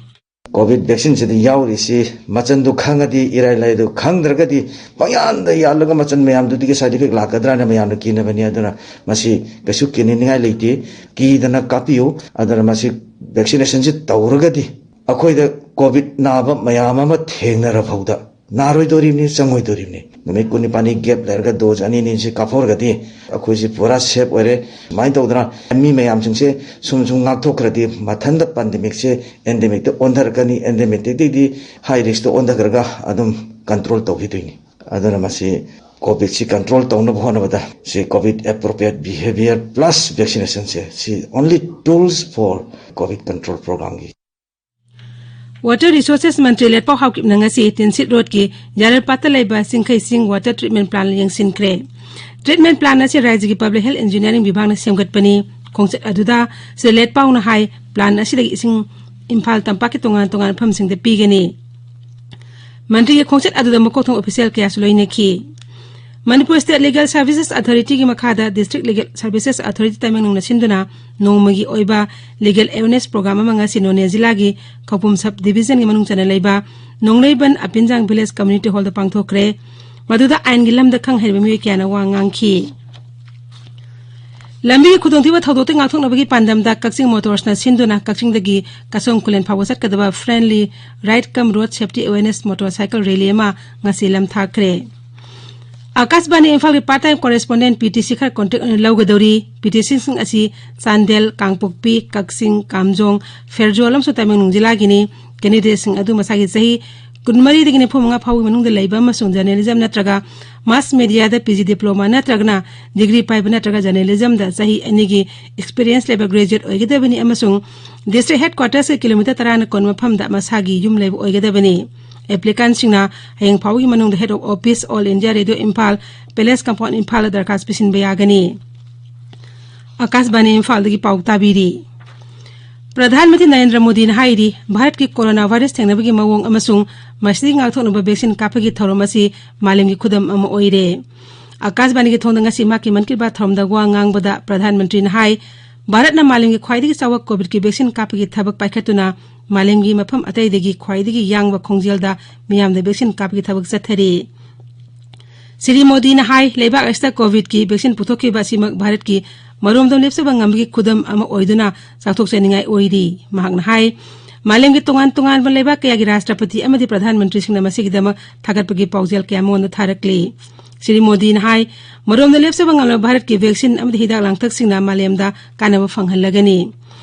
ꯀꯣꯚꯤꯗ ꯚꯦꯛꯁꯤꯟꯁꯤꯗ ꯌꯥꯎꯔꯤꯁꯤ ꯃꯆꯟꯗꯨ ꯈꯪꯉꯗꯤ ꯏꯔꯥꯏ ꯂꯥꯏꯗꯨ, ꯈꯪꯗ꯭ꯔꯒꯗꯤ ꯄꯪꯌꯥꯟꯗ ꯌꯥꯜꯂꯒ ꯃꯆꯟ ꯃꯌꯥꯝꯗꯨꯗꯒꯤ ꯁꯥꯏꯗ ꯏꯐꯦꯛ ꯂꯥꯛꯀꯗ꯭ꯔꯥꯅ ꯃꯌꯥꯝꯅ ꯀꯤꯅꯕꯅꯤ꯫ ꯑꯗꯨꯅ ꯃꯁꯤ ꯀꯩꯁꯨ ꯀꯤꯅꯤꯡꯉꯥꯏ ꯂꯩꯇꯦ, ꯀꯤꯗꯅ ꯀꯥꯞꯄꯤꯌꯨ꯫ ꯑꯗꯨꯅ ꯃꯁꯤ ꯚꯦꯛꯁꯤꯅꯦꯁꯟꯁꯤ ꯇꯧꯔꯒꯗꯤ ꯑꯩꯈꯣꯏꯗ ꯀꯣꯚꯤꯗ ꯅꯥꯕ ꯃꯌꯥꯝ ꯑꯃ ꯊꯦꯡꯅꯔ ꯐꯥꯎꯗ ꯅꯥꯔꯣꯏꯗꯣꯔꯤꯕꯅꯤ, ꯆꯪꯉꯣꯏꯗꯣꯔꯤꯕꯅꯤ꯫ ꯅꯨꯃꯤꯠ ꯀꯨꯟꯅꯤꯄꯥꯟꯅꯤ ꯒꯦꯞ ꯂꯩꯔꯒ ꯗꯣꯁ ꯑꯅꯤ ꯑꯅꯤꯁꯤ ꯀꯥꯞꯍꯧꯔꯒꯗꯤ ꯑꯩꯈꯣꯏꯁꯤ ꯄꯨꯔꯥ ꯁꯦꯐ ꯑꯣꯏꯔꯦ꯫ ꯁꯨꯃꯥꯏꯅ ꯇꯧꯗꯅ ꯃꯤ ꯃꯌꯥꯝꯁꯤꯡꯁꯦ ꯁꯨꯝ ꯁꯨꯝ ꯉꯥꯛꯊꯣꯛꯈ꯭ꯔꯗꯤ ꯃꯊꯟꯇ ꯄꯥꯟꯗꯦꯃꯤꯛꯁꯦ ꯑꯦꯟꯗꯦꯃꯤꯛꯇ ꯑꯣꯟꯊꯔꯛꯀꯅꯤ꯫ ꯑꯦꯟꯗꯦꯃꯤꯛꯇꯒꯤꯗꯤ ꯍꯥꯏ ꯔꯤꯁꯛꯇ ꯑꯣꯟꯊꯈ꯭ꯔꯒ ꯑꯗꯨꯝ ꯀꯟꯇ꯭ꯔꯣꯜ ꯇꯧꯈꯤꯗꯣꯏꯅꯤ꯫ ꯑꯗꯨꯅ ꯃꯁꯤ ꯀꯣꯚꯤꯗꯁꯤ ꯀꯟꯇ꯭ꯔꯣꯜ ꯇꯧꯅꯕ ꯍꯣꯠꯅꯕꯗ ꯁꯤ ꯀꯣꯚꯤꯗ ꯑꯦꯄ꯭ꯔꯣꯄ꯭ꯔꯤꯌꯦꯠ ꯕꯤꯍꯦꯕꯤꯌꯔ ꯄ꯭ꯂꯁ ꯚꯦꯛꯁꯤꯅꯦꯁꯟꯁꯦ ꯁꯤ only tools for COVID control programꯒꯤ꯫ ꯋꯥꯇꯔ ꯔꯤꯁꯣꯔꯁꯦꯁ ꯃꯟꯇ꯭ꯔꯤ ꯂꯦꯠꯄꯥꯎ ꯍꯥꯎꯀꯤꯞꯅ ꯉꯁꯤ ꯇꯤꯟꯁꯤꯠ ꯔꯣꯗꯀꯤ ꯌꯥꯔꯜꯄꯥꯠꯇ ꯂꯩꯕ ꯆꯤꯡꯈꯩ ꯆꯤꯡ ꯋꯥꯇꯔ ꯇ꯭ꯔꯤꯠꯃꯦꯟ ꯄ꯭ꯂꯥꯟ ꯌꯦꯡꯁꯤꯟꯈ꯭ꯔꯦ꯫ ꯇ꯭ꯔꯤꯠꯃꯦꯟ ꯄ꯭ꯂꯥꯟ ꯑꯁꯤ ꯔꯥꯖ꯭ꯌꯒꯤ ꯄꯕ꯭ꯂꯤꯛ ꯍꯦꯜꯊ ꯏꯟꯖꯤꯅꯤꯌꯥꯔꯤꯡ ꯕꯤꯚꯥꯒꯅ ꯁꯦꯝꯒꯠꯄꯅꯤ꯫ ꯈꯣꯡꯆꯠ ꯑꯗꯨꯗ ꯁ꯭ꯔꯤ ꯂꯦꯠꯄꯥꯎꯅ ꯍꯥꯏ, ꯄ꯭ꯂꯥꯟ ꯑꯁꯤꯗꯒꯤ ꯏꯁꯤꯡ ꯏꯝꯐꯥꯜ ꯇꯝꯄꯥꯛꯀꯤ ꯇꯣꯉꯥꯟ ꯇꯣꯉꯥꯟꯕ ꯃꯐꯝꯁꯤꯡꯗ ꯄꯤꯒꯅꯤ꯫ ꯃꯟꯇ꯭ꯔꯤꯒꯤ ꯈꯣꯡꯆꯠ ꯑꯗꯨꯗ ꯃꯀꯣꯛ ꯊꯣꯡꯕ ꯑꯣꯐꯤꯁꯤꯌꯦꯜ ꯀꯌꯥꯁꯨ ꯂꯣꯏꯅꯈꯤ꯫ ꯃꯅꯤꯄꯨꯔ ꯁ꯭ꯇꯦꯠ ꯂꯤꯒꯦꯜ ꯁꯔꯚꯤꯁꯦꯁ ꯑꯊꯣꯔꯤꯇꯤꯒꯤ ꯃꯈꯥꯗ ꯗꯤꯁꯇ꯭ꯔꯤꯛ ꯂꯤꯒꯦꯜ ꯁꯔꯚꯤꯁꯦꯁ ꯑꯊꯣꯔꯤꯇꯤ ꯇꯃꯦꯡꯂꯣꯡꯅ ꯁꯤꯟꯗꯨꯅ ꯅꯣꯡꯃꯒꯤ ꯑꯣꯏꯕ ꯂꯤꯒꯦꯜ ꯑꯦꯋꯦꯔꯅꯦꯁ ꯄ꯭ꯔꯣꯒ꯭ꯔꯥꯝ ꯑꯃ ꯉꯁꯤ ꯅꯣꯅꯦ ꯖꯤꯂꯥꯒꯤ ꯈꯧꯄꯨꯝ ꯁꯕ ꯗꯤꯚꯤꯖꯟꯒꯤ ꯃꯅꯨꯡ ꯆꯟꯅ ꯂꯩꯕ ꯅꯣꯡꯂꯩꯕꯟ ꯑꯄꯤꯟꯖꯥꯡ ꯚꯤꯂꯦꯖ ꯀꯝꯃ꯭ꯌꯨꯅꯤꯇꯤ ꯍꯣꯜꯗ ꯄꯥꯡꯊꯣꯛꯈ꯭ꯔꯦ꯫ ꯃꯗꯨꯗ ꯑꯥꯏꯟꯒꯤ ꯂꯝꯗ ꯈꯪ ꯍꯩꯔꯕ ꯃꯤꯑꯣꯏ ꯀꯌꯥꯅ ꯋꯥ ꯉꯥꯡꯈꯤ꯫ ꯂꯝꯕꯤꯒꯤ ꯈꯨꯗꯣꯡꯊꯤꯕ ꯊꯧꯗꯣꯛꯇꯒꯤ ꯉꯥꯛꯊꯣꯛꯅꯕꯒꯤ ꯄꯥꯟꯗꯝꯗ ꯀꯛꯆꯤꯡ ꯃꯣꯇꯣꯔꯁꯅ ꯁꯤꯟꯗꯨꯅ ꯀꯛꯆꯤꯡꯗꯒꯤ ꯀꯁꯣꯝ ꯈꯨꯂꯦꯟ ꯐꯥꯎꯕ ꯆꯠꯀꯗꯕ Friendly Ride cum Road Safety Awareness Motorcycle Rally ꯑꯃ ꯉꯁꯤ ꯂꯝꯊꯥꯈ꯭ꯔꯦ꯫ ꯑꯥꯀꯥꯁꯕꯥꯅꯤ ꯏꯝꯐꯥꯜꯒꯤ part time correspondent P T C ꯈꯔ contract ꯑꯣꯏꯅ ꯂꯧꯒꯗꯧꯔꯤ꯫ ꯄꯤ ꯇꯤ ꯁꯤꯁꯤꯡ ꯑꯁꯤ ꯆꯥꯟꯗꯦꯜ, ꯀꯥꯡꯄꯣꯛꯄꯤ, ꯀꯛꯆꯤꯡ, ꯀꯥꯝꯖꯣꯡ, ꯐꯦꯔꯖꯣꯜ ꯑꯃꯁꯨꯡ ꯇꯃꯦꯡꯂꯣꯡ ꯖꯤꯂꯥꯒꯤꯅꯤ꯫ Candidateꯁꯤꯡ ꯑꯗꯨ ꯃꯁꯥꯒꯤ ꯆꯍꯤ ꯀꯨꯟꯃꯔꯤꯗꯒꯤ ꯅꯤꯐꯨꯃꯉꯥ ꯐꯥꯎꯕꯒꯤ ꯃꯅꯨꯡꯗ ꯂꯩꯕ ꯑꯃꯁꯨꯡ journalism ꯅꯠꯇ꯭ꯔꯒ mass mediaꯗ P G diploma ꯅꯠꯇ꯭ꯔꯒꯅ degree ꯄꯥꯏꯕ ꯅꯠꯇ꯭ꯔꯒ journalismꯗ ꯆꯍꯤ ꯑꯅꯤꯒꯤ experience ꯂꯩꯕ graduate ꯑꯣꯏꯒꯗꯕꯅꯤ ꯑꯃꯁꯨꯡ district headquartersꯀꯤ kilometre ꯇꯔꯥꯅ ꯀꯣꯟ ꯃꯐꯝꯗ ꯃꯁꯥꯒꯤ ꯌꯨꯝ ꯂꯩꯕ ꯑꯣꯏꯒꯗꯕꯅꯤ꯫ Applicantꯁꯤꯡꯅ ꯍꯌꯦꯡ ꯐꯥꯎꯕꯒꯤ ꯃꯅꯨꯡꯗ Head of Office, All India Radio Imphal, Palace Compound ꯏꯝꯐꯥꯜꯗ ꯗꯔꯈꯥꯁ ꯄꯤꯁꯤꯟꯕ ꯌꯥꯒꯅꯤ꯫ ꯑꯥꯀꯥꯁꯕꯥꯅꯤ ꯏꯝꯐꯥꯜꯗꯒꯤ ꯄꯥꯎ ꯇꯥꯕꯤꯔꯤ꯫ ꯄ꯭ꯔꯙꯥꯟ ꯃꯟꯇ꯭ꯔꯤ ꯅꯔꯦꯟꯗ꯭ꯔ ꯃꯣꯗꯤꯅ ꯍꯥꯏꯔꯤ, ꯚꯥꯔꯠꯀꯤ corona virus ꯊꯦꯡꯅꯕꯒꯤ ꯃꯑꯣꯡ ꯑꯃꯁꯨꯡ ꯃꯁꯤꯗꯒꯤ ꯉꯥꯛꯊꯣꯛꯅꯕ vaccine ꯀꯥꯞꯄꯒꯤ ꯊꯧꯔꯝ ꯑꯁꯤ ꯃꯥꯂꯦꯝꯒꯤ ꯈꯨꯗꯝ ꯑꯃ ꯑꯣꯏꯔꯦ꯫ ꯑꯥꯀꯥꯁꯕꯥꯅꯤꯒꯤ ꯊꯣꯡꯗ ꯉꯁꯤ ꯃꯍꯥꯛꯀꯤ ꯃꯟ ꯀꯤ ꯕꯥꯠ ꯊꯧꯔꯝꯗ ꯋꯥ ꯉꯥꯡꯕꯗ ꯄ꯭ꯔꯙꯥꯟ ꯃꯟꯇ꯭ꯔꯤꯅ ꯍꯥꯏ, ꯚꯥꯔꯠꯅ ꯃꯥꯂꯦꯝꯒꯤ ꯈ꯭ꯋꯥꯏꯗꯒꯤ ꯆꯥꯎꯕ COVIDꯀꯤ vaccine ꯀꯥꯞꯄꯒꯤ ꯊꯕꯛ ꯄꯥꯏꯈꯠꯇꯨꯅ ꯃꯥꯂꯦꯝꯒꯤ ꯃꯐꯝ ꯑꯇꯩꯗꯒꯤ ꯈ꯭ꯋꯥꯏꯗꯒꯤ ꯌꯥꯡꯕ ꯈꯣꯡꯖꯦꯜꯗ ꯃꯤꯌꯥꯝꯗ vaccine ꯀꯥꯞꯄꯒꯤ ꯊꯕꯛ ꯆꯠꯊꯔꯤ꯫ ꯁ꯭ꯔꯤ ꯃꯣꯗꯤꯅ ꯍꯥꯏ, ꯂꯩꯕꯥꯛ ꯑꯁꯤꯗ COVIDꯀꯤ vaccine ꯄꯨꯊꯣꯛꯈꯤꯕ ꯑꯁꯤꯃꯛ ꯚꯥꯔꯠꯀꯤ ꯃꯔꯣꯝꯗꯣꯝ ꯂꯦꯞꯆꯕ ꯉꯝꯕꯒꯤ ꯈꯨꯗꯝ ꯑꯃ ꯑꯣꯏꯗꯨꯅ ꯆꯥꯎꯊꯣꯛꯆꯅꯤꯡꯉꯥꯏ ꯑꯣꯏꯔꯤ꯫ ꯃꯍꯥꯛꯅ ꯍꯥꯏ, ꯃꯥꯂꯦꯝꯒꯤ ꯇꯣꯉꯥꯟ ꯇꯣꯉꯥꯟꯕ ꯂꯩꯕꯥꯛ ꯀꯌꯥꯒꯤ ꯔꯥꯁꯇ꯭ꯔꯄꯇꯤ ꯑꯃꯗꯤ ꯄ꯭ꯔꯙꯥꯟ ꯃꯟꯇ꯭ꯔꯤꯁꯤꯡꯅ ꯃꯁꯤꯒꯤꯗꯃꯛ ꯊꯥꯒꯠꯄꯒꯤ ꯄꯥꯎꯖꯦꯜ ꯀꯌꯥ ꯃꯉꯣꯟꯗ ꯊꯥꯔꯛꯂꯤ꯫ ꯁ꯭ꯔꯤ ꯃꯣꯗꯤꯅ ꯍꯥꯏ, ꯃꯔꯣꯝꯗ ꯂꯦꯞꯆꯕ ꯉꯝꯂꯕ ꯚꯥꯔꯠꯀꯤ vaccine ꯑꯃꯗꯤ ꯍꯤꯗꯥꯛ ꯂꯥꯡꯊꯛꯁꯤꯡꯅ ꯃꯥꯂꯦꯝꯗ ꯀꯥꯟꯅꯕ ꯐꯪꯍꯜꯂꯒꯅꯤ꯫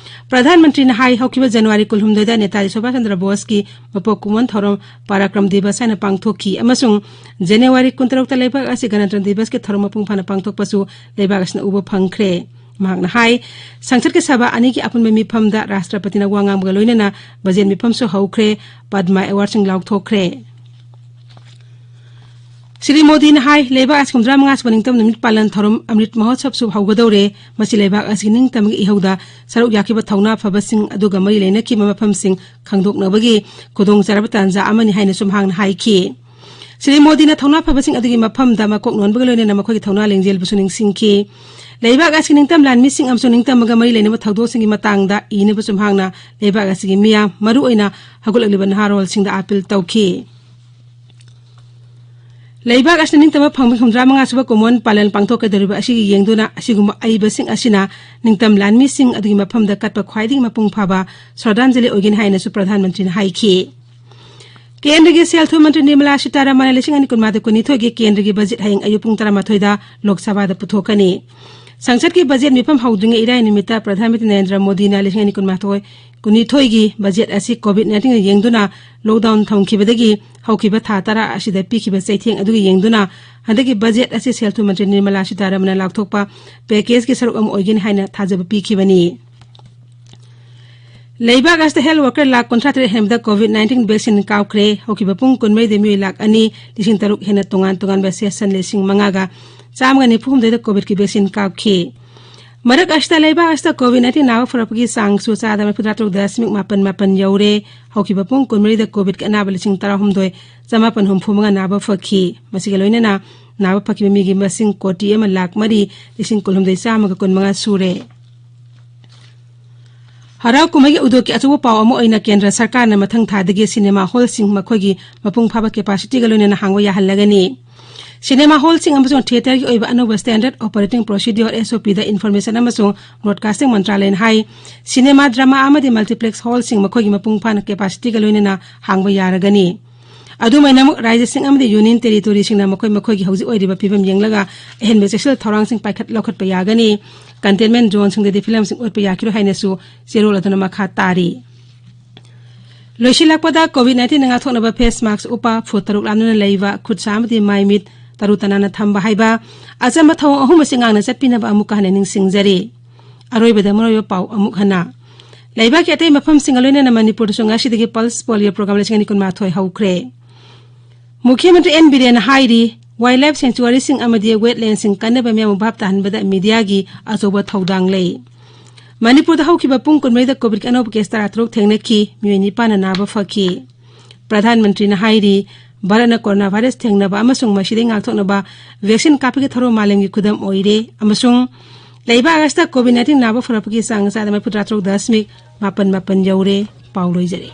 ꯄ꯭ꯔꯙꯥꯟ ꯃꯟꯇ꯭ꯔꯤꯅ ꯍꯥꯏ, ꯍꯧꯈꯤꯕ January ꯀꯨꯟꯍꯨꯝꯗꯣꯏꯗ ꯅꯦꯇꯥꯖꯤ ꯁꯨꯚꯥꯁ ꯆꯟꯗ꯭ꯔ ꯕꯣꯁꯀꯤ ꯃꯄꯣꯛ ꯀꯨꯝꯑꯣꯟ ꯊꯧꯔꯝ ꯄꯔꯥꯀ꯭ꯔꯝ ꯗꯤꯕꯁ ꯍꯥꯏꯅ ꯄꯥꯡꯊꯣꯛꯈꯤ ꯑꯃꯁꯨꯡ January ꯀꯨꯟꯇꯔꯨꯛꯇ ꯂꯩꯕꯥꯛ ꯑꯁꯤ ꯒꯅꯇꯟꯇ꯭ꯔ ꯗꯤꯕꯁꯀꯤ ꯊꯧꯔꯝ ꯃꯄꯨꯡ ꯐꯥꯅ ꯄꯥꯡꯊꯣꯛꯄꯁꯨ ꯂꯩꯕꯥꯛ ꯑꯁꯤꯅ ꯎꯕ ꯐꯪꯈ꯭ꯔꯦ꯫ ꯃꯍꯥꯛꯅ ꯍꯥꯏ, ꯁꯪꯁꯠꯀꯤ ꯁꯚꯥ ꯑꯅꯤꯒꯤ ꯑꯄꯨꯟꯕ ꯃꯤꯐꯝꯗ ꯔꯥꯁꯇ꯭ꯔꯄꯇꯤꯅ ꯋꯥ ꯉꯥꯡꯕꯒ ꯂꯣꯏꯅꯅ ꯕꯖꯦꯠ ꯃꯤꯐꯝꯁꯨ ꯍꯧꯈ꯭ꯔꯦ, ꯄꯗꯃ ꯑꯦꯋꯥꯔꯗꯁꯤꯡ ꯂꯥꯎꯊꯣꯛꯈ꯭ꯔꯦ꯫ ꯁ꯭ꯔꯤ ꯃꯣꯗꯤꯅ ꯍꯥꯏ, ꯂꯩꯕꯥꯛ ꯑꯁꯤ ꯍꯨꯝꯐꯨꯇꯔꯥ ꯃꯉꯥ ꯁꯨꯕ ꯅꯤꯡꯇꯝꯕ ꯅꯨꯃꯤꯠ ꯄꯥꯂꯟ ꯊꯧꯔꯝ ꯑꯃ꯭ꯔꯤꯠ ꯃꯍꯣꯠꯁꯕꯁꯨ ꯍꯧꯒꯗꯧꯔꯦ꯫ ꯃꯁꯤ ꯂꯩꯕꯥꯛ ꯑꯁꯤꯒꯤ ꯅꯤꯡꯇꯝꯕꯒꯤ ꯏꯍꯧꯗ ꯁꯔꯨꯛ ꯌꯥꯈꯤꯕ ꯊꯧꯅꯥ ꯐꯕꯁꯤꯡ ꯑꯗꯨꯒ ꯃꯔꯤ ꯂꯩꯅꯈꯤꯕ ꯃꯐꯝꯁꯤꯡ ꯈꯪꯗꯣꯛꯅꯕꯒꯤ ꯈꯨꯗꯣꯡꯆꯥꯔꯕ ꯇꯥꯟꯖꯥ ꯑꯃꯅꯤ ꯍꯥꯏꯅꯁꯨ ꯃꯍꯥꯛꯅ ꯍꯥꯏꯈꯤ꯫ ꯁ꯭ꯔꯤ ꯃꯣꯗꯤꯅ ꯊꯧꯅꯥ ꯐꯕꯁꯤꯡ ꯑꯗꯨꯒꯤ ꯃꯐꯝꯗ ꯃꯀꯣꯛ ꯅꯣꯟꯕꯒ ꯂꯣꯏꯅꯅ ꯃꯈꯣꯏꯒꯤ ꯊꯧꯅꯥ ꯂꯤꯡꯖꯦꯜꯕꯨꯁꯨ ꯅꯤꯡꯁꯤꯡꯈꯤ꯫ ꯂꯩꯕꯥꯛ ꯑꯁꯤꯒꯤ ꯅꯤꯡꯇꯝ ꯂꯥꯟꯃꯤꯁꯤꯡ ꯑꯃꯁꯨꯡ ꯅꯤꯡꯇꯝꯕꯒ ꯃꯔꯤ ꯂꯩꯅꯕ ꯊꯧꯗꯣꯛꯁꯤꯡꯒꯤ ꯃꯇꯥꯡꯗ ꯏꯅꯕꯁꯨ ꯃꯍꯥꯛꯅ ꯂꯩꯕꯥꯛ ꯑꯁꯤꯒꯤ ꯃꯤꯌꯥꯝ, ꯃꯔꯨꯑꯣꯏꯅ ꯍꯧꯒꯠꯂꯛꯂꯤꯕ ꯅꯍꯥꯔꯣꯜꯁꯤꯡꯗ ꯑꯥꯄꯤꯜ ꯇꯧꯈꯤ꯫ ꯂꯩꯕꯥꯛ ꯑꯁꯤꯅ ꯅꯤꯡꯇꯝꯕ ꯐꯪꯕꯒꯤ ꯍꯨꯝꯗ꯭ꯔꯥ ꯃꯉꯥ ꯁꯨꯕ ꯀꯨꯝꯑꯣꯟ ꯄꯥꯂꯟ ꯄꯥꯡꯊꯣꯛꯀꯗꯧꯔꯤꯕ ꯑꯁꯤꯒꯤ ꯌꯦꯡꯗꯨꯅ ꯑꯁꯤꯒꯨꯝꯕ ꯑꯏꯕꯁꯤꯡ ꯑꯁꯤꯅ ꯅꯤꯡꯇꯝ ꯂꯥꯟꯃꯤꯁꯤꯡ ꯑꯗꯨꯒꯤ ꯃꯐꯝꯗ ꯀꯠꯄ ꯈ꯭ꯋꯥꯏꯗꯒꯤ ꯃꯄꯨꯡ ꯐꯥꯕ ꯁ꯭ꯔꯗꯥꯟꯖꯂꯤ ꯑꯣꯏꯒꯅꯤ ꯍꯥꯏꯅꯁꯨ ꯄ꯭ꯔꯙꯥꯟ ꯃꯟꯇ꯭ꯔꯤꯅ ꯍꯥꯏꯈꯤ꯫ ꯀꯦꯟꯗ꯭ꯔꯒꯤ ꯁꯦꯜ ꯊꯨꯝ ꯃꯟꯇ꯭ꯔꯤ ꯅꯤꯔꯃꯂꯥ ꯁꯤꯇꯥꯔꯥꯃꯟꯅ ꯂꯤꯁꯤꯡ ꯑꯅꯤ ꯀꯨꯟꯃꯥꯊꯣꯏ ꯀꯨꯟꯅꯤꯊꯣꯏꯒꯤ ꯀꯦꯟꯗ꯭ꯔꯒꯤ ꯕꯖꯦꯠ ꯍꯌꯦꯡ ꯑꯌꯨꯛ ꯄꯨꯡ ꯇꯔꯥꯃꯥꯊꯣꯏꯗ ꯂꯣꯛ ꯁꯚꯥꯗ ꯄꯨꯊꯣꯛꯀꯅꯤ꯫ ꯁꯪꯁꯠꯀꯤ ꯕꯖꯦꯠ ꯃꯤꯐꯝ ꯍꯧꯗ꯭ꯔꯤꯉꯩ ꯏꯔꯥꯏ ꯅꯨꯃꯤꯠꯇ ꯄ꯭ꯔꯙꯥꯟ ꯃꯟꯇ꯭ꯔꯤ ꯅꯔꯦꯟꯗ꯭ꯔ ꯃꯣꯗꯤꯅ ꯂꯤꯁꯤꯡ ꯑꯅꯤ ꯀꯨꯟꯃꯥꯊꯣꯏ ꯀꯨꯟꯅꯤꯊꯣꯏꯒꯤ ꯕꯖꯦꯠ ꯑꯁꯤ ꯀꯣꯚꯤꯗ ꯅꯥꯏꯟꯇꯤꯟꯅ ꯌꯦꯡꯗꯨꯅ ꯂꯣꯛꯗꯥꯎꯟ ꯊꯝꯈꯤꯕꯗꯒꯤ ꯍꯧꯈꯤꯕ ꯊꯥ ꯇꯔꯥ ꯑꯁꯤꯗ ꯄꯤꯈꯤꯕ ꯆꯩꯊꯦꯡ ꯑꯗꯨꯒꯤ ꯌꯦꯡꯗꯨꯅ ꯍꯟꯗꯛꯀꯤ ꯕꯖꯦꯠ ꯑꯁꯤ ꯁꯦꯜ ꯊꯨꯝ ꯃꯟꯇ꯭ꯔꯤ ꯅꯤꯔꯃꯂꯥ ꯁꯤꯇꯥꯔꯥꯃꯟꯅ ꯂꯥꯎꯊꯣꯛꯄ ꯄꯦꯀꯦꯖꯀꯤ ꯁꯔꯨꯛ ꯑꯃ ꯑꯣꯏꯒꯅꯤ ꯍꯥꯏꯅ ꯊꯥꯖꯕ ꯄꯤꯈꯤꯕꯅꯤ꯫ ꯂꯩꯕꯥꯛ ꯑꯁꯤꯗ health worker ꯂꯥꯈ ꯀꯨꯟꯊ꯭ꯔꯥ ꯇꯔꯦꯠ ꯍꯦꯟꯕꯗ ꯀꯣꯚꯤꯗ ꯅꯥꯏꯟꯇꯤꯟ ꯚꯦꯛꯁꯤꯟ ꯀꯥꯞꯈ꯭ꯔꯦ꯫ ꯍꯧꯈꯤꯕ ꯄꯨꯡ ꯀꯨꯟꯃꯔꯤꯗ ꯃꯤꯑꯣꯏ ꯂꯥꯈ ꯑꯅꯤ ꯂꯤꯁꯤꯡ ꯇꯔꯨꯛ ꯍꯦꯟꯅ ꯇꯣꯉꯥꯟ ꯇꯣꯉꯥꯟꯕ ꯁꯦꯁꯟ ꯂꯤꯁꯤꯡ ꯃꯉꯥꯒ ꯆꯥꯝꯃꯒ ꯅꯤꯐꯨ ꯍꯨꯝꯗꯣꯏꯗ ꯀꯣꯚꯤꯗꯀꯤ ꯚꯦꯛꯁꯤꯟ ꯀꯥꯞꯈꯤ꯫ ꯃꯔꯛ ꯑꯁꯤꯗ ꯂꯩꯕꯥꯛ ꯑꯁꯤꯗ ꯀꯣꯚꯤꯗ ꯅꯥꯏꯟꯇꯤꯟ ꯅꯥꯕ ꯐꯔꯛꯄꯒꯤ ꯆꯥꯡꯁꯨ ꯆꯥꯗ ꯃꯔꯤꯐꯨꯇꯔꯥ ꯇꯔꯨꯛ ꯗꯁꯃꯤꯛ ꯃꯥꯄꯟ ꯃꯥꯄꯟ ꯌꯧꯔꯦ꯫ ꯍꯧꯈꯤꯕ ꯄꯨꯡ ꯀꯨꯟꯃꯔꯤꯗ ꯀꯣꯚꯤꯗꯀꯤ ꯑꯅꯥꯕ ꯂꯤꯁꯤꯡ ꯇꯔꯥꯍꯨꯝꯗꯣꯏ ꯆꯃꯥꯄꯟ ꯍꯨꯝꯐꯨ ꯃꯉꯥ ꯅꯥꯕ ꯐꯈꯤ꯫ ꯃꯁꯤꯒ ꯂꯣꯏꯅꯅ ꯅꯥꯕ ꯐꯈꯤꯕ ꯃꯤꯒꯤ ꯃꯁꯤꯡ ꯀꯣꯇꯤ ꯑꯃ ꯂꯥꯈ ꯃꯔꯤ ꯂꯤꯁꯤꯡ ꯀꯨꯟꯍꯨꯝꯗꯣꯏ ꯆꯥꯝꯃꯒ ꯀꯨꯟꯃꯉꯥ ꯁꯨꯔꯦ꯫ ꯍꯔꯥꯎ ꯀꯨꯝꯍꯩꯒꯤ ꯎꯗꯣꯛꯀꯤ ꯑꯆꯧꯕ ꯄꯥꯎ ꯑꯃ ꯑꯣꯏꯅ ꯀꯦꯟꯗ꯭ꯔ ꯁꯔꯀꯥꯔꯅ ꯃꯊꯪ ꯊꯥꯗꯒꯤ ꯁꯤꯅꯦꯃꯥ ꯍꯣꯜꯁꯤꯡ ꯃꯈꯣꯏꯒꯤ ꯃꯄꯨꯡ ꯐꯥꯕ ꯀꯦꯄꯥꯁꯤꯇꯤꯒ ꯂꯣꯏꯅꯅ ꯍꯥꯡꯕ ꯌꯥꯍꯜꯂꯒꯅꯤ꯫ ꯁꯤꯅꯦꯃꯥ ꯍꯣꯜꯁꯤꯡ ꯑꯃꯁꯨꯡ ꯊꯤꯌꯦꯇꯔꯒꯤ ꯑꯣꯏꯕ ꯑꯅꯧꯕ Standard Operating Procedure, S O P, ꯗ ꯏꯟꯐꯣꯔꯃꯦꯁꯟ ꯑꯃꯁꯨꯡ ꯕ꯭ꯔꯣꯗꯀꯥꯁꯇꯤꯡ ꯃꯟꯇ꯭ꯔꯥꯂꯌꯅ ꯍꯥꯏ, ꯁꯤꯅꯦꯃꯥ, ꯗ꯭ꯔꯃꯥ ꯑꯃꯗꯤ ꯃꯜꯇꯤꯄ꯭ꯂꯦꯛꯁ ꯍꯣꯜꯁꯤꯡ ꯃꯈꯣꯏꯒꯤ ꯃꯄꯨꯡ ꯐꯥꯅ ꯀꯦꯄꯥꯁꯤꯇꯤꯒ ꯂꯣꯏꯅꯅ ꯍꯥꯡꯕ ꯌꯥꯔꯒꯅꯤ꯫ ꯑꯗꯨꯃꯥꯏꯅꯃꯛ ꯔꯥꯖ꯭ꯌꯁꯤꯡ ꯑꯃꯗꯤ ꯌꯨꯅꯤꯌꯟ ꯇꯦꯔꯤꯇꯣꯔꯤꯁꯤꯡꯅ ꯃꯈꯣꯏ ꯃꯈꯣꯏꯒꯤ ꯍꯧꯖꯤꯛ ꯑꯣꯏꯔꯤꯕ ꯐꯤꯕꯝ ꯌꯦꯡꯂꯒ ꯑꯍꯦꯟꯕ ꯆꯦꯛꯁꯤꯜ ꯊꯧꯔꯥꯡꯁꯤꯡ ꯄꯥꯏꯈꯠ ꯂꯧꯈꯠꯄ ꯌꯥꯒꯅꯤ꯫ ꯀꯟꯇꯦꯟꯃꯦꯟ ꯖꯣꯟꯁꯤꯡꯗꯗꯤ ꯐꯤꯂꯝꯁꯤꯡ ꯎꯠꯄ ꯌꯥꯈꯤꯔꯣꯏ ꯍꯥꯏꯅꯁꯨ ꯆꯦꯔꯣꯜ ꯑꯗꯨꯅ ꯃꯈꯥ ꯇꯥꯔꯤ꯫ ꯂꯣꯏꯁꯤꯜꯂꯛꯄꯗ ꯀꯣꯚꯤꯗ ꯅꯥꯏꯟꯇꯤꯟ ꯉꯥꯛꯊꯣꯛꯅꯕ ꯐꯦꯁ ꯃꯥꯛꯁ ꯎꯞꯄ, ꯐꯨꯠ ꯇꯔꯨꯛ ꯂꯥꯞꯅꯅ ꯂꯩꯕ, ꯈꯨꯠ ꯁꯥ ꯑꯃꯗꯤ ꯃꯥꯏ ꯃꯤꯠ ꯇꯔꯨ ꯇꯅꯥꯟꯅ ꯊꯝꯕ ꯍꯥꯏꯕ ꯑꯆꯝꯕ ꯊꯧꯑꯣꯡ ꯑꯍꯨꯝ ꯑꯁꯤ ꯉꯥꯛꯅ ꯆꯠꯄꯤꯅꯕ ꯑꯃꯨꯛꯀ ꯍꯟꯅ ꯅꯤꯡꯁꯤꯡꯖꯔꯤ꯫ ꯑꯔꯣꯏꯕꯗ ꯃꯔꯨꯑꯣꯏꯕ ꯄꯥꯎ ꯑꯃꯨꯛ ꯍꯟꯅ꯫ ꯂꯩꯕꯥꯛꯀꯤ ꯑꯇꯩ ꯃꯐꯝꯁꯤꯡꯒ ꯂꯣꯏꯅꯅ ꯃꯅꯤꯄꯨꯔꯗꯁꯨ ꯉꯁꯤꯗꯒꯤ Pulse Polio program ꯂꯤꯁꯤꯡ ꯑꯅꯤ ꯀꯨꯟꯃꯥꯊꯣꯏ ꯍꯧꯈ꯭ꯔꯦ꯫ ꯃꯨꯈ꯭ꯌ ꯃꯟꯇ꯭ꯔꯤ ꯑꯦꯟ ꯕꯤꯔꯦꯟꯅ ꯍꯥꯏꯔꯤ, ꯋꯥꯏꯜ ꯂꯥꯏꯐ ꯁꯦꯡꯆꯨꯋꯥꯔꯤꯁꯤꯡ ꯑꯃꯗꯤ ꯋꯦꯠꯂꯦꯟꯁꯤꯡ ꯀꯟꯅꯕ ꯃꯤꯌꯥꯝꯕꯨ ꯚꯥꯞ ꯇꯥꯍꯟꯕꯗ ꯃꯤꯗꯤꯌꯥꯒꯤ ꯑꯆꯧꯕ ꯊꯧꯗꯥꯡ ꯂꯩ꯫ ꯃꯅꯤꯄꯨꯔꯗ ꯍꯧꯈꯤꯕ ꯄꯨꯡ ꯀꯨꯟꯃꯔꯤꯗ ꯀꯣꯚꯤꯗꯀꯤ ꯑꯅꯧꯕ ꯀꯦꯁ ꯇꯔꯥꯇꯔꯨꯛ ꯊꯦꯡꯅꯈꯤ, ꯃꯤꯑꯣꯏ ꯅꯤꯄꯥꯟꯅ ꯅꯥꯕ ꯐꯈꯤ꯫ ꯄ꯭ꯔꯙꯥꯟ ꯃꯟꯇ꯭ꯔꯤꯅ ꯍꯥꯏꯔꯤ, ꯚꯥꯔꯠꯅ ꯀꯣꯔꯣꯅꯥ ꯚꯥꯏꯔꯁ ꯊꯦꯡꯅꯕ ꯑꯃꯁꯨꯡ ꯃꯁꯤꯗꯒꯤ ꯉꯥꯛꯊꯣꯛꯅꯕ ꯚꯦꯛꯁꯤꯟ ꯀꯥꯞꯄꯒꯤ ꯊꯧꯔꯝ ꯃꯥꯂꯦꯝꯒꯤ ꯈꯨꯗꯝ ꯑꯣꯏꯔꯦ ꯑꯃꯁꯨꯡ ꯂꯩꯕꯥꯛ ꯑꯁꯤꯗ ꯀꯣꯚꯤꯗ ꯅꯥꯏꯟꯇꯤꯟ ꯅꯥꯕ ꯐꯔꯛꯄꯒꯤ ꯆꯥꯡ ꯆꯥꯗ ꯃꯔꯤꯐꯨꯇꯔꯥ ꯇꯔꯨꯛ ꯗꯁꯃꯤꯛ ꯃꯥꯄꯟ ꯃꯥꯄꯟ ꯌꯧꯔꯦ꯫ ꯄꯥꯎ ꯂꯣꯏꯖꯔꯦ꯫